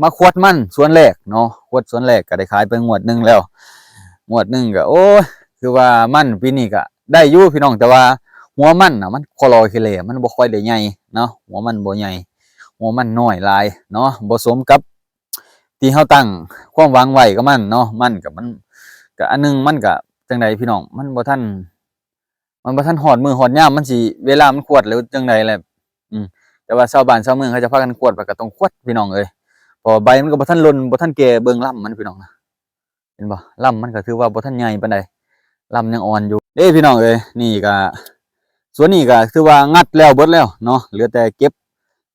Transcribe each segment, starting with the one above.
ມາຂວດມັນສວນແລກເນາະ ຂວດສວນແລກກໍໄດ້ຂາຍໄປງວດໜຶ່ງແລ້ວ ງວດໜຶ່ງກໍ ໂອ້ຍ ຄືວ່າມັນປີນີ້ກໍໄດ້ຢູ່ພີ່ນ້ອງ ແຕ່ວ່າຫົວມັນນະ ມັນຄໍລໍເຄເລ ມັນບໍ່ຄ່ອຍໄດ້ໃຫຍ່ເນາະ ຫົວມັນບໍ່ໃຫຍ່ ຫົວມັນນ້ອຍຫຼາຍເນາະ ບໍ່ສົມກັບທີ່ເຮົາຕັ້ງຄວາມຫວັງໄວ້ກັບມັນເນາະ ມັນກໍ ມັນກໍ ອັນໜຶ່ງມັນກໍຈັ່ງໃດພີ່ນ້ອງ ມັນບໍ່ທັນ ມັນບໍ່ທັນຮອດມື້ຮອດຍາມ ມັນຊິ ເວລາມັນຂວດແລ້ວຈັ່ງໃດແຫຼະ ອືມ ແຕ່ວ່າຊາວບ້ານຊາວເມືອງເຂົາເຈົ້າພາກັນຂວດ ຂ້ອຍກໍຕ້ອງຂວດພີ່ນ້ອງເອີຍ ເພາະວ່າໃບມັນກໍບໍ່ທັນຫຼົ່ນ ບໍ່ທັນແກ່ ເບິ່ງລຳມັນພີ່ນ້ອງ ເຫັນບໍ່ ລຳມັນກໍຖືວ່າບໍ່ທັນໃຫຍ່ປານໃດ ລຳຍັງອ່ອນຢູ່ເດ້ພີ່ນ້ອງເອີຍ ນີ້ກໍ ສ່ວນນີ້ກໍຖືວ່າງັດແລ້ວເບິດແລ້ວເນາະ ເຫຼືອແຕ່ເກັບ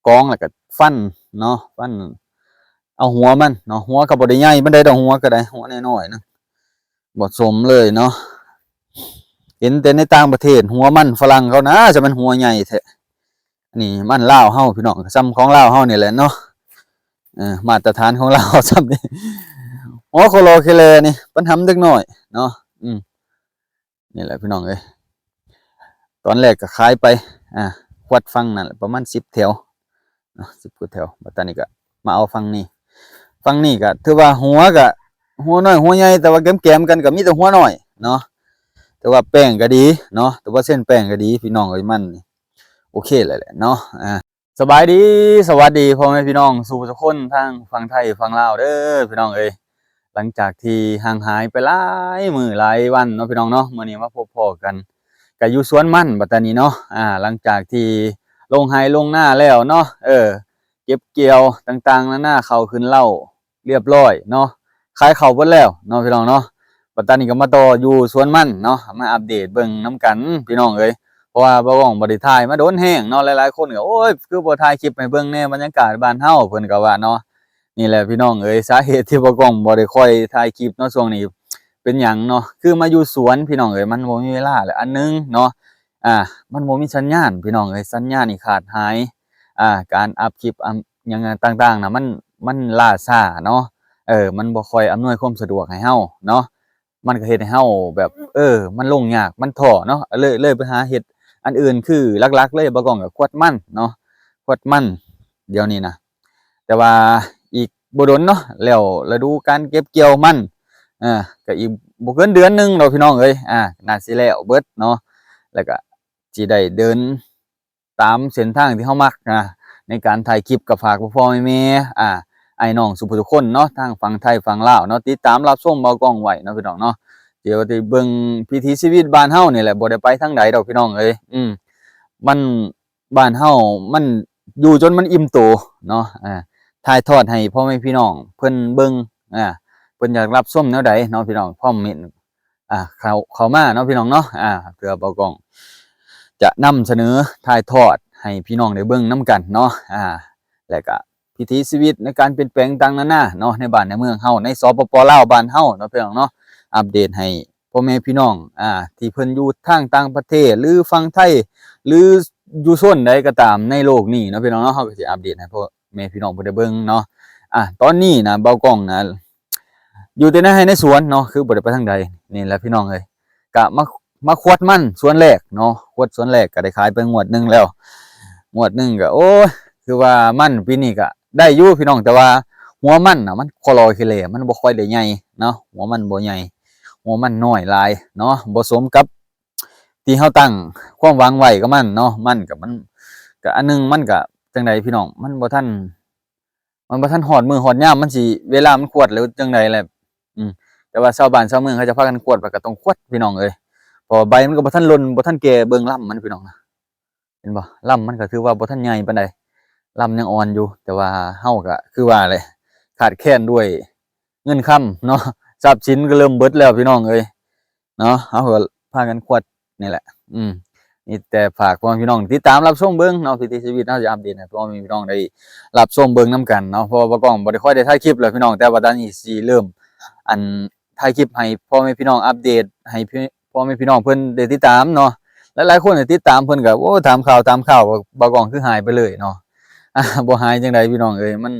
ກອງ ແລ້ວກໍຟັນເນາະ ຟັນເອົາຫົວມັນເນາະ ຫົວກໍບໍ່ໄດ້ໃຫຍ່ປານໃດດອກ ຫົວກໍໄດ້ຫົວນ້ອຍໆນະ ບໍ່ສົມເລີຍເນາະ ເຫັນແຕ່ໃນຕ່າງປະເທດ ຫົວມັນຝຣັ່ງເຂົານະ ຈະແມ່ນຫົວໃຫຍ່ແທ້ ອັນນີ້ມັນລາວເຮົາພີ່ນ້ອງ ສ່ຳຂອງລາວເຮົານີ້ແຫຼະເນາະ ເອີ ມາດຕະຖານຂອງລາວເຮົາສ່ຳນີ້ ໂອ້ ຄໍລໍເຄແລນີ້ ປັນຫຳເດັກນ້ອຍເນາະ ອືມ ນີ້ແຫຼະພີ່ນ້ອງເອີຍ ຕອນແລກກໍຂາຍໄປ ອ່າ ຂວດຝັ່ງນັ້ນປະມານສິບແຖວເນາະ ສິບກວ່າແຖວ ບັດຕານີ້ກໍມາເອົາຝັ່ງນີ້ ຝັ່ງນີ້ກໍຖືວ່າຫົວກໍຫົວນ້ອຍຫົວໃຫຍ່ ແຕ່ວ່າແກມໆກັນກໍມີແຕ່ຫົວນ້ອຍເນາະ ແຕ່ວ່າແປ້ງກໍດີເນາະ ແຕ່ວ່າເສັ້ນແປ້ງກໍດີພີ່ນ້ອງເອີຍ ມັນນີ້ໂອເຄແລ້ວແຫຼະເນາະ ອ່າ ສະບາຍດີ ສະຫວັດດີພໍ່ແມ່ພີ່ນ້ອງສູ່ຜູ້ສູ່ຄົນ ທັງຝັ່ງໄທຝັ່ງລາວເດີພີ່ນ້ອງເອີຍ ຫຼັງຈາກທີ່ຫ່າງຫາຍໄປຫຼາຍມື້ຫຼາຍວັນເນາະພີ່ນ້ອງເນາະ ມື້ນີ້ມາພົບພໍ້ກັນ ກະຢູ່ສວນມັນບັດຕານີ້ເນາະ ອ່າ ຫຼັງຈາກທີ່ລົງໄຮ່ລົງນາແລ້ວເນາະ ເອີ ເກັບກ່ຽວຕ່າງໆນານາ ເຂົ້າຂຶ້ນເລົ້າ ລຽບຮ້ອຍເນາະ ຂາຍເຂົ້າເບິດແລ້ວເນາະພີ່ນ້ອງເນາະ ບັດຕານີ້ກໍມາຕໍ່ຢູ່ສວນມັນເນາະ ມາອັບເດດເບິ່ງນຳກັນພີ່ນ້ອງເອີຍ ເພາະວ່າບ່າວກ້ອງບໍ່ໄດ້ຖ່າຍມາດົນແຮງເນາະ ຫຼາຍໆຄົນກໍ ໂອ້ຍ ຄືບໍ່ຖ່າຍຄລິບໃຫ້ເບິ່ງແດ່ ບັນຍາກາດບ້ານເຮົາ ເພິ່ນກໍວ່າເນາະ ນີ້ແຫຼະພີ່ນ້ອງເອີຍ ສາເຫດທີ່ບ່າວກ້ອງບໍ່ໄດ້ຄ່ອຍຖ່າຍຄລິບເນາະ ຊ່ວງນີ້ເປັນຫຍັງເນາະ ຄືມາຢູ່ສວນພີ່ນ້ອງເອີຍ ມັນບໍ່ມີເວລາ ແລະ ອັນໜຶ່ງເນາະ ອ່າ ມັນບໍ່ມີສັນຍານພີ່ນ້ອງເອີຍ ສັນຍານນີ້ຂາດຫາຍ ອ່າ ການອັບຄລິບ ອັບຫຍັງຕ່າງໆນະ ມັນ ມັນລ່າຊ້າເນາະ ເອີ ມັນບໍ່ຄ່ອຍອຳນວຍຄວາມສະດວກໃຫ້ເຮົາເນາະ ມັນກໍເຮັດໃຫ້ເຮົາແບບ ເອີ ມັນລົງຍາກ ມັນທໍ້ເນາະ ເລີຍ ເລີຍໄປຫາເຮັດອັນອື່ນ ຄືຫຼັກໆເລີຍ ບ່າວກ້ອງກໍຂວດມັນເນາະ ຂວດມັນດຽວນີ້ນະ ແຕ່ວ່າອີກບໍ່ດົນເນາະ ແລ້ວລະດູການເກັບກ່ຽວມັນ ເອີ ກໍອີກບໍ່ເກີນເດືອນໜຶ່ງດອກພີ່ນ້ອງເອີຍ ອ່າ ໜ້າຊິແລ້ວເບິດເນາະ ແລ້ວກໍຊິໄດ້ເດີນ ຕາມເສັ້ນທາງທີ່ເຮົາມັກນະ ໃນການຖ່າຍຄລິບ ກໍຝາກພໍ່ໆແມ່ໆ ອ່າ ອ້າຍນ້ອງສູ່ຜູ້ທຸກຄົນເນາະ ທັງຝັ່ງໄທຝັ່ງລາວເນາະ ຕິດຕາມຮັບຊົມບ່າວກ້ອງໄວ້ເນາະພີ່ນ້ອງເນາະ ດຽວໄດ້ເບິ່ງວິຖີຊີວິດບ້ານເຮົານີ້ແຫຼະ ບໍ່ໄດ້ໄປທາງໃດດອກພີ່ນ້ອງເອີຍ ອືມ ມັນ ບ້ານເຮົາມັນຢູ່ຈົນມັນອີ່ມໂຕເນາະ ອ່າ ຖ່າຍທອດໃຫ້ພໍ່ແມ່ພີ່ນ້ອງເພິ່ນເບິ່ງ ອ່າ ເພິ່ນຢາກຮັບຊົມແນວໃດເນາະ ພີ່ນ້ອງຄອມເມັນ ອ່າ ເຂົ້າ ເຂົ້າມາເນາະ ພີ່ນ້ອງເນາະ ອ່າ ເພື່ອບ່າວກ້ອງຈະນຳສະເໜີຖ່າຍທອດໃຫ້ພີ່ນ້ອງໄດ້ເບິ່ງນຳກັນເນາະ ອ່າ ແລະກະວິຖີຊີວິດໃນການປ່ຽນແປງຕ່າງໆນານາເນາະ ໃນບ້ານໃນເມືອງເຮົາ ໃນ ສປປ ລາວ ບ້ານເຮົາເນາະ ພີ່ນ້ອງເນາະ ອັບເດດໃຫ້ພໍ່ແມ່ພີ່ນ້ອງ ອ່າ ທີ່ເພິ່ນຢູ່ທາງຕ່າງປະເທດ ຫຼື ຝັ່ງໄທ ຫຼື ຢູ່ໂຊນໃດກໍຕາມໃນໂລກນີ້ເນາະ ພີ່ນ້ອງເນາະ ເຮົາກໍຊິອັບເດດໃຫ້ພໍ່ແມ່ພີ່ນ້ອງເພິ່ນໄດ້ເບິ່ງເນາະ ອ່າ ຕອນນີ້ນະ ບ່າວກ້ອງນະ ຢູ່ແຕ່ໃນໄຮ່ໃນສວນເນາະ ຄືບໍ່ໄດ້ໄປທາງໃດ ນີ້ແຫຼະພີ່ນ້ອງເອີຍ ກະມາ ມາຂວດມັນສວນແລກເນາະ ຂວດສວນແລກກໍໄດ້ຂາຍໄປງວດໜຶ່ງແລ້ວ ງວດໜຶ່ງກໍ ໂອ້ຍ ຄືວ່າມັນປີນີ້ກໍໄດ້ຢູ່ພີ່ນ້ອງ ແຕ່ວ່າຫົວມັນນະ ມັນຄໍລໍເຄເລ ມັນບໍ່ຄ່ອຍໄດ້ໃຫຍ່ເນາະ ຫົວມັນບໍ່ໃຫຍ່ ຫົວມັນນ້ອຍຫຼາຍເນາະ ບໍ່ສົມກັບທີ່ເຮົາຕັ້ງຄວາມຫວັງໄວ້ກັບມັນເນາະ ມັນກໍ ມັນກໍ ອັນໜຶ່ງມັນກໍຈັ່ງໃດພີ່ນ້ອງ ມັນບໍ່ທັນ ມັນບໍ່ທັນຮອດມື້ຮອດຍາມ ມັນຊິ ເວລາມັນຂວດແລ້ວຈັ່ງໃດແຫຼະ ອືມ ແຕ່ວ່າຊາວບ້ານຊາວເມືອງເຂົາເຈົ້າພາກັນຂວດ ຂ້ອຍກໍຕ້ອງຂວດພີ່ນ້ອງເອີຍ ເພາະວ່າໃບມັນກໍບໍ່ທັນຫຼົ່ນ ບໍ່ທັນແກ່ ເບິ່ງລຳມັນພີ່ນ້ອງນະ ເຫັນບໍ່ ລຳມັນກໍຖືວ່າບໍ່ທັນໃຫຍ່ປານໃດ ລຳຍັງອ່ອນຢູ່ ແຕ່ວ່າເຮົາກໍຄືວ່າແຫຼະ ຂາດແຄນດ້ວຍເງິນຄຳເນາະ ຊັບສິນກໍເລີ່ມເບິດແລ້ວພີ່ນ້ອງເອີຍ ເນາະ ເຮົາກໍພາກັນຂວດນີ້ແຫຼະ ອືມ ມີແຕ່ຝາກພໍ່ແມ່ພີ່ນ້ອງຕິດຕາມຮັບຊົມເບິ່ງເນາະ ວິຖີຊີວິດເຮົາຈະອັບເດດໃຫ້ພໍ່ແມ່ພີ່ນ້ອງໄດ້ຮັບຊົມເບິ່ງນຳກັນເນາະ ເພາະວ່າບ່າວກ້ອງບໍ່ໄດ້ຄ່ອຍໄດ້ຖ່າຍຄລິບແລ້ວພີ່ນ້ອງ ແຕ່ວ່າຕອນນີ້ຊິເລີ່ມ ອັນ ຖ່າຍຄລິບໃຫ້ພໍ່ແມ່ພີ່ນ້ອງ ອັບເດດໃຫ້ພໍ່ແມ່ພີ່ນ້ອງເພິ່ນໄດ້ຕິດຕາມເນາະ ຫຼາຍໆຄົນທີ່ຕິດຕາມເພິ່ນກໍ ໂອ້ ຖາມຂ່າວ ຖາມຂ່າວ ບ່າວກ້ອງຄືຫາຍໄປເລີຍເນາະ ອ່າ ບໍ່ຫາຍຈັ່ງໃດພີ່ນ້ອງເອີຍ ມັນ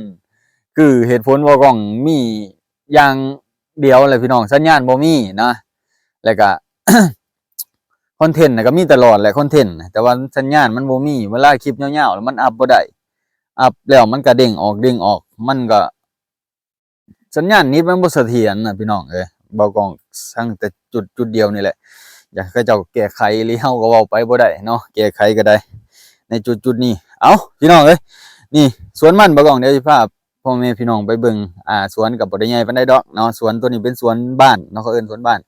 ຄືເຫດຜົນບ່າວກ້ອງມີຢ່າງດຽວແຫຼະພີ່ນ້ອງ ສັນຍານບໍ່ມີນະ ແລ້ວກະ ຄອນເທັນນະກໍມີຕະຫຼອດແຫຼະ ຄອນເທັນນະ ແຕ່ວ່າສັນຍານມັນບໍ່ມີ ເວລາຄລິບຍາວໆແລ້ວມັນອັບບໍ່ໄດ້ ອັບແລ້ວມັນກໍເດ້ງອອກ ເດ້ງອອກ ມັນກໍ ສັນຍານເນັດມັນບໍ່ສະຖຽນນະພີ່ນ້ອງເອີຍ. ເວົ້າກ້ອງສັງແຕ່ຈຸດ ຈຸດດຽວນີ້ແຫຼະ ຢາກໃຫ້ເຂົາເຈົ້າແກ້ໄຂອີ່ຫຼີ ເຮົາກໍເວົ້າໄປບໍ່ໄດ້ເນາະ ແກ້ໄຂກໍໄດ້ໃນຈຸດ ຈຸດນີ້. ເອົ້າ ພີ່ນ້ອງເອີຍ ນີ້ສວນມັນ ເວົ້າກ້ອງ ດຽວຊິພາ ພໍ່ແມ່ພີ່ນ້ອງໄປເບິ່ງ ອ່າ ສວນກໍບໍ່ໄດ້ໃຫຍ່ປານໃດດອກເນາະ. ສວນໂຕນີ້ເປັນສວນບ້ານເນາະ ເຂົາເອີ້ນສວນບ້ານ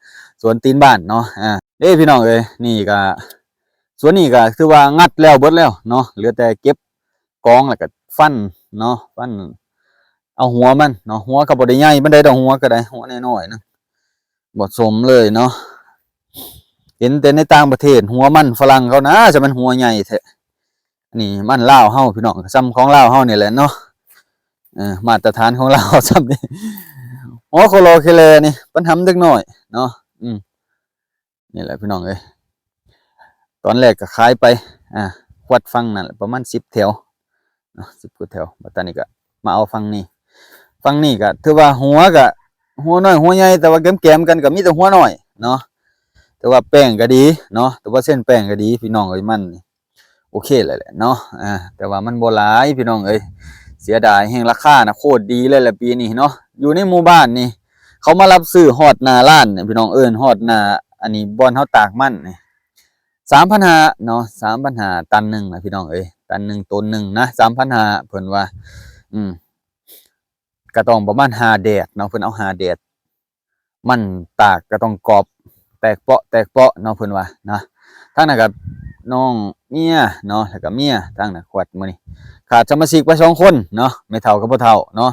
ສວນຕີນບ້ານເນາະ. ອ່າ ເດ້ພີ່ນ້ອງເອີຍ ນີ້ກໍ ສວນນີ້ກໍຖືວ່າງັດແລ້ວເບິດແລ້ວເນາະ ເຫຼືອແຕ່ເກັບກອງ ແລ້ວກໍຟັນເນາະ ຟັນເອົາຫົວມັນເນາະ. ຫົວກໍບໍ່ໄດ້ໃຫຍ່ປານໃດດອກ ຫົວກໍໄດ້ ຫົວນ້ອຍໆນະ ບໍ່ສົມເລີຍເນາະ. ເຫັນແຕ່ໃນຕ່າງປະເທດ ຫົວມັນຝຣັ່ງເຂົານະ ຈະແມ່ນຫົວໃຫຍ່ແທ້. ອັນນີ້ມັນລາວເຮົາພີ່ນ້ອງ ສ່ຳຂອງລາວເຮົານີ້ແຫຼະເນາະ. ເອີ ມາດຕະຖານຂອງລາວເຮົາສ່ຳນີ້ ໂອ້ ໂຄໂລເຄເລນີ້ ປັນຫຳເດັກນ້ອຍເນາະ. ອືມ ນີ້ແຫຼະພີ່ນ້ອງເອີຍ ຕອນແລກກໍຂາຍໄປ ອ່າ ຄວັດຝັ່ງນັ້ນແຫຼະ ປະມານສິບແຖວເນາະ ສິບກວ່າແຖວ. ບັດຕານີ້ກໍມາເອົາຝັ່ງນີ້ ຝັ່ງນີ້ກໍຖືວ່າຫົວກໍ ຫົວນ້ອຍຫົວໃຫຍ່ ແຕ່ວ່າແກມໆກັນກໍມີແຕ່ຫົວນ້ອຍເນາະ. ແຕ່ວ່າແປ້ງກໍດີເນາະ ແຕ່ວ່າເຊັນແປ້ງກໍດີ ພີ່ນ້ອງເອີຍ ມັນນີ້ ໂອເຄແລ້ວແຫຼະເນາະ. ອ່າ ແຕ່ວ່າມັນບໍ່ຫຼາຍພີ່ນ້ອງເອີຍ ເສຍດາຍແຮງ. ລາຄານະໂຄດດີເລີຍແຫຼະປີນີ້ເນາະ. ຢູ່ໃນໝູ່ບ້ານນີ້ ເຂົາມາຮັບຊື້ຮອດໜ້າຮ້ານນີ້ພີ່ນ້ອງ ເອີ້ນຮອດໜ້າ ອັນນີ້ ບ່ອນເຮົາຕາກມັນນີ້ ສາມພັນຫ້າເນາະ ສາມພັນຫ້າ ຕັນໜຶ່ງນະພີ່ນ້ອງເອີຍ ຕັນໜຶ່ງ ໂຕນໜຶ່ງນະ ສາມພັນຫ້າ ເພິ່ນວ່າ. ອືມ ກໍຕ້ອງປະມານຫ້າແດດເນາະ ເພິ່ນເອົາຫ້າແດດ ມັນຕາກກໍຕ້ອງກອບ ແຕກເປາະ ແຕກເປາະເນາະ ເພິ່ນວ່ານະ. ທາງນັ້ນກໍນ້ອງເມຍເນາະ ແລ້ວກໍເມຍ ທາງນັ້ນຄວັດມື້ນີ້ ຂາດສະມາຊິກໄປສອງຄົນເນາະ ແມ່ເຖົ້າກັບພໍ່ເຖົ້າເນາະ.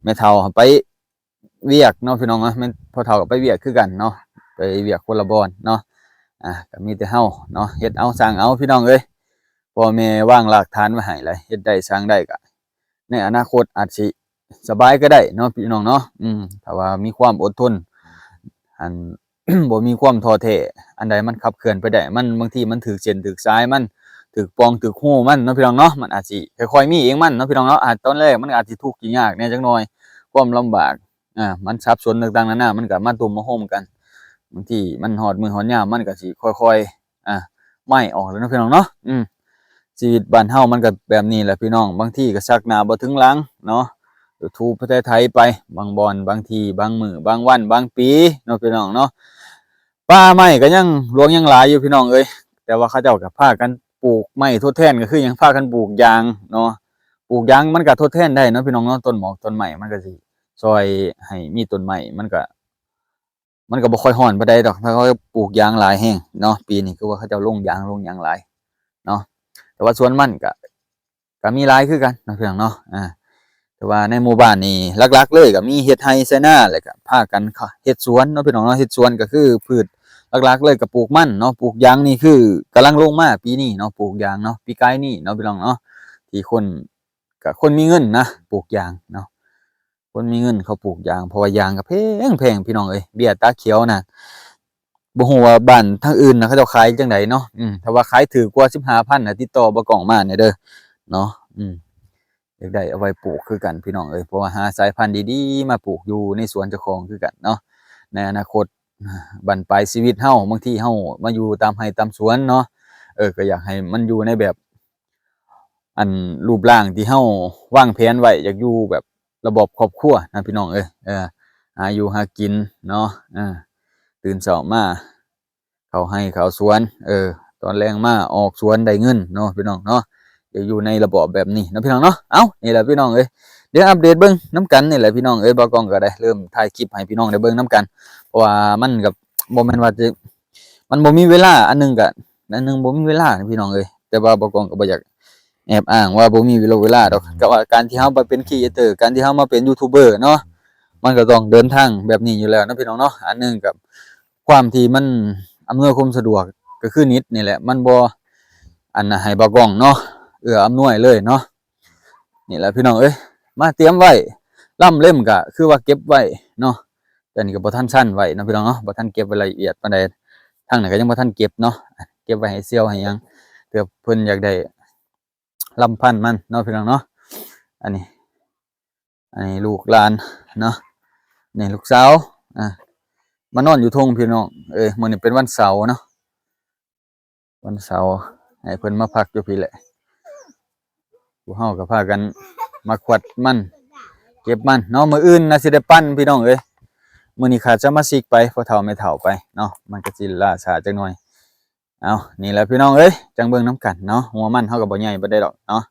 ແມ່ເຖົ້າໄປວຽກເນາະ ພີ່ນ້ອງເນາະ ແມ່ນພໍ່ເຖົ້າກໍໄປວຽກຄືກັນເນາະ ໄປວຽກຄົນລະບ່ອນເນາະ. ອ່າ ກໍມີແຕ່ເຮົາເນາະ ເຮັດເອົາສ້າງເອົາ ພີ່ນ້ອງເອີຍ. ພໍ່ແມ່ວາງລາກຖານໄວ້ໃຫ້ແລ້ວ ເຮັດໄດ້ສ້າງໄດ້ ກໍໃນອະນາຄົດອາດຊິສະບາຍກໍໄດ້ເນາະ ພີ່ນ້ອງເນາະ. ອືມ ຖ້າວ່າມີຄວາມອົດທົນ ອັນ ບໍ່ມີຄວາມທໍ້ແທ້ ອັນໃດມັນຂັບເຄື່ອນໄປໄດ້ ມັນ ບາງທີມັນຖືກເສັ້ນຖືກສາຍມັນ ຖືກປ່ອງຖືກຮູມັນເນາະ ພີ່ນ້ອງເນາະ ມັນອາດຊິຄ່ອຍໆມີເອງມັນເນາະ ພີ່ນ້ອງເນາະ. ອາດຕອນແລກມັນອາດຊິທຸກຊິຍາກແດ່ຈັກໜ່ອຍ ຄວາມລຳບາກ ອ່າ ມັນສັບສົນຕ່າງໆນານາ ມັນກໍມາຕຸ່ມມາໂຮມກັນ ບາງທີມັນຮອດມື້ຮອດຍາມ ມັນກໍຊິຄ່ອຍໆ ອ່າ ໄມ້ອອກແລ້ວເນາະ ພີ່ນ້ອງເນາະ. ອືມ ຊີວິດບ້ານເຮົາມັນກໍແບບນີ້ແຫຼະ ພີ່ນ້ອງ ບາງທີກໍຊັກໜ້າບໍ່ເຖິງຫຼັງເນາະ ຖືໄຖໄປ ບາງບ່ອນ ບາງທີ່ ບາງມື້ ບາງວັນ ບາງປີເນາະ ພີ່ນ້ອງເນາະ. ປ່າໄມ້ກໍຍັງຫຼວງຍັງຫຼາຍຢູ່ ພີ່ນ້ອງເອີຍ ແຕ່ວ່າເຂົາເຈົ້າກໍພາກັນປູກໄມ້ທົດແທນ ກໍຄືຫຍັງ ພາກັນປູກຢາງເນາະ. ປູກຢາງມັນກໍທົດແທນໄດ້ເນາະ ພີ່ນ້ອງເນາະ ຕົ້ນໝອກຕົ້ນໄມ້ ມັນກໍຊິຊ່ອຍໃຫ້ມີຕົ້ນໄມ້ ມັນກໍ ມັນກໍບໍ່ຄ່ອຍຮ້ອນປານໃດດອກ ຖ້າເຂົາປູກຢາງຫຼາຍແຮງເນາະ. ປີນີ້ຄືວ່າເຂົາເຈົ້າລົງຢາງລົງຫຍັງຫຼາຍເນາະ ແຕ່ວ່າສວນມັນກະ ກະມີຫຼາຍຄືກັນເນາະ ພີ່ນ້ອງເນາະ. ອ່າ ແຕ່ວ່າໃນໝູ່ບ້ານນີ້ຫຼັກໆເລີຍກະມີເຮັດໄຮ່ໄຖນາ ແລ້ວກະພາກັນເຮັດສວນເນາະ ພີ່ນ້ອງເນາະ. ເຮັດສວນກະຄືພືດຫຼັກໆເລີຍກະປູກມັນເນາະ ປູກຢາງນີ້ຄືກຳລັງລົງມາປີນີ້ເນາະ ປູກຢາງເນາະ ປີກາຍນີ້ເນາະ ພີ່ນ້ອງເນາະ ທີ່ຄົນ ກະຄົນມີເງິນນະ ປູກຢາງເນາະ ຄົນມີເງິນເຂົາປູກຢາງ ເພາະວ່າຢາງກໍແພງໆ ພີ່ນ້ອງເອີຍ ເບ້ຍຕາຂຽວນະ. ບໍ່ຮູ້ວ່າບ້ານທາງອື່ນນະ ເຂົາເຈົ້າຂາຍຈັ່ງໃດເນາະ. ອືມ ຖ້າວ່າຂາຍຖືກກວ່າສິບຫ້າພັນນະ ຕິດຕໍ່ບ່າວກ້ອງມາແດ່ເດີເນາະ. ອືມ ຢາກໄດ້ເອົາໄວ້ປູກຄືກັນ ພີ່ນ້ອງເອີຍ ເພາະວ່າຫາສາຍພັນດີໆມາປູກຢູ່ໃນສວນເຈົ້າຂອງຄືກັນເນາະ. ໃນອະນາຄົດບັ້ນປາຍຊີວິດເຮົາ ບາງທີເຮົາມາຢູ່ຕາມໄຮ່ຕາມສວນເນາະ ເອີ ກໍຢາກໃຫ້ມັນຢູ່ໃນແບບ ອັນຮູບຮ່າງທີ່ເຮົາວາງແຜນໄວ້ ຢາກຢູ່ແບບລະບອບຄອບຄົວນະ ພີ່ນ້ອງເອີຍ. ເອີ ຫາຢູ່ຫາກິນເນາະ ເອີ ຕື່ນເຊົ້າມາເຂົ້າໄຮ່ເຂົ້າສວນ ເອີ ຕອນແລງມາອອກສວນໄດ້ເງິນເນາະ ພີ່ນ້ອງເນາະ. ຢາກຢູ່ໃນລະບອບແບບນີ້ເນາະ ພີ່ນ້ອງເນາະ. ເອົ້າ ນີ້ແຫຼະ ພີ່ນ້ອງເອີຍ ດຽວອັບເດດເບິ່ງນຳກັນນີ້ແຫຼະ ພີ່ນ້ອງເອີຍ. ບ່າວກ້ອງກໍໄດ້ເລີ່ມຖ່າຍຄລິບໃຫ້ພີ່ນ້ອງໄດ້ເບິ່ງນຳກັນ ເພາະວ່າມັນກໍບໍ່ແມ່ນວ່າຈະ ມັນບໍ່ມີເວລາ ອັນໜຶ່ງກໍ ອັນໜຶ່ງບໍ່ມີເວລານະ ພີ່ນ້ອງເອີຍ. ແຕ່ວ່າບ່າວກ້ອງກໍບໍ່ຢາກແອບອ້າງວ່າບໍ່ມີເວລາ ເວລາດອກ ກໍວ່າການທີ່ເຮົາມາເປັນຄຣີເອເຕີ ການທີ່ເຮົາມາເປັນຢູທູບເບີເນາະ ມັນກໍຕ້ອງເດີນທາງແບບນີ້ຢູ່ແລ້ວເນາະ ພີ່ນ້ອງເນາະ. ອັນໜຶ່ງກໍຄວາມທີ່ມັນອຳນວຍຄວາມສະດວກກໍຄືເນັດນີ້ແຫຼະ ມັນບໍ່ ອັນ ໃຫ້ບ່າວກ້ອງເນາະ ເອື້ອອຳນວຍເລີຍເນາະ. ນີ້ແຫຼະ ພີ່ນ້ອງເອີຍ ມາຕຽມໄວ້ ລຳເລັມກະຄືວ່າເກັບໄວ້ເນາະ ແຕ່ນີ້ກໍບໍ່ທັນຊັ້ນໄວ້ເນາະ ພີ່ນ້ອງເນາະ ບໍ່ທັນເກັບໄວ້ລະອຽດປານໃດ. ທາງນັ້ນກໍຍັງບໍ່ທັນເກັບເນາະ ເກັບໄວ້ໃຫ້ສ່ຽວໃຫ້ຫຍັງ ເພື່ອເພິ່ນຢາກໄດ້ລຳພັນມັນເນາະ ພີ່ນ້ອງເນາະ. ອັນນີ້ ອັນນີ້ລູກຫຼານເນາະ ນີ້ລູກສາວ ອ່າ ມານອນຢູ່ທົ່ງ ພີ່ນ້ອງເອີຍ. ມື້ນີ້ເປັນວັນເສົາເນາະ ວັນເສົາ ໃຫ້ເພິ່ນມາພັກຢູ່ພີ້ແຫຼະ. ພວກເຮົາກໍພາກັນມາຂວັດມັນ ເກັບມັນເນາະ ມື້ອື່ນນະຊິໄດ້ປັ່ນພີ່ນ້ອງເອີຍ. ມື້ນີ້ຂາດສະມາຊິກໄປ ພໍ່ເຖົ້າແມ່ເຖົ້າໄປເນາະ ມັນກໍຊິລ່າຊ້າຈັກໜ່ອຍ. ເອົາ ນີ້ແຫຼະພີ່ນ້ອງເອີຍ ຈັ່ງເບິ່ງນຳກັນເນາະ. ຫົວມັນເຮົາກໍບໍ່ໃຫຍ່ປານໃດດອກເນາະ